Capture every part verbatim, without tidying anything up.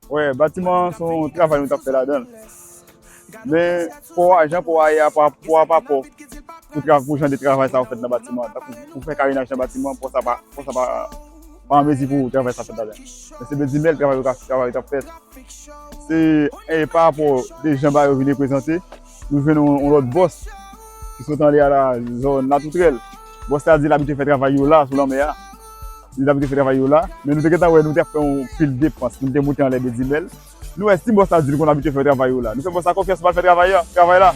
Wè, batiman an se yon travay nou t ap fè ladan l. Men pò a, jan pò a ye a, pò a, pò a pa pò pou tra-, pou jan de travay sa yo fèt nan batiman an. Tankou pou fè karenaj nan batiman an, pò sa pa, pò sa pa, pa an mezi pou travay sa fèt ladan. Men se Bedimèl travay yo ka, travay yo t ap fèt. Se, e, pa rapò de jan bagay yo vin reprezante, nou jwenn yon, yon lòt bòs ki sot anlè a la, zòn Latoutrèl. Bòs la di l abitye fè travay yo la, sou lanmè a. Li t ap fè travay yo la, men nou te gentan wè nou te ap fè yon pil depans pou nou te moute anlè Bedimèl. Nou wè si bòs la di l konn abitye fè travay yo la. Nou fè bòs la konfyans pou l al fè travay la, travay la.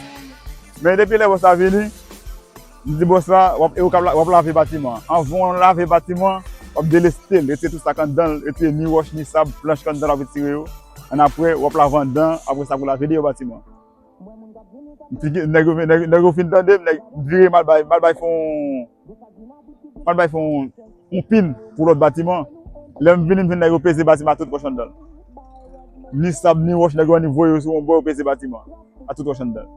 Men depi lè bòs la vini, m di bòs la, w ap, e w k ap la-, w ap lave batiman an. Anvan w lave batiman an, w ap deleste l, retire tout sa k anndan l, retire ni wòch, ni sab, planch k anndan l, w ap retire yo. Annapre, w ap lave anndan, apre sa pou lave deyò batiman an. M di, nèg yo, nèg, nèg yo fin tande m, nèg vire m al bay, m al bay fè yon, m al bay fè yon, yon pin pou lòt batiman. Lè m vini, m jwenn nèg yo peze batiman a tout wòch anndan l. Ni sab, ni wòch, nèg yo annik voye yo sou yon bò, yo peze batiman a tout wòch anndan l.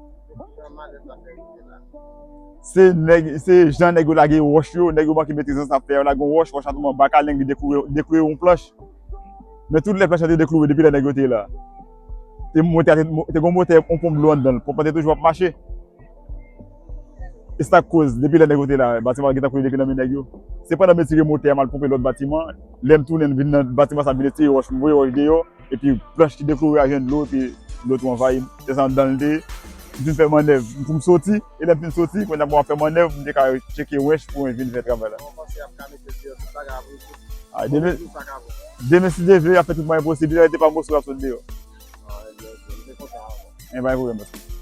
Se nèg, se jan nèg yo lage wòch yo, nèg yo manke metrize sa ap fè, yo lage yon wòch, wòch la tonbe anba kalenn, li dekloure, dekloure yon planch. Men tout lè planch lan te dekloure depi lè nèg yo te la. Te motè a te, te gen yon motè, yon ponp dlo anndan l. Ponp lan te toujou ap mache. E sa k koz, depi lè nèg yo te la, batiman an gentan koule depi nan men nèg yo. Se pandan m retire motè a, m al ponpe lòt batiman. Lè m tounen, m vin nan batiman sa, m vin retire wòch, m voye wòch deyò. Epi planch ki dekloure a jwenn dlo, epi dlo tou anvayi m. Se sa anndan l te ye. M fin fè mannèv pou m soti. E lè m fin soti, kounye a pou m ap fè mannèv, m te ka tcheke wench pou wench vin fè travay la. Ah, demen, demen, si Dye vle, y ap fè tout mwayen posib. Li rete pa moso, y ap sot deyò. E pa gen pwoblèm, bòs.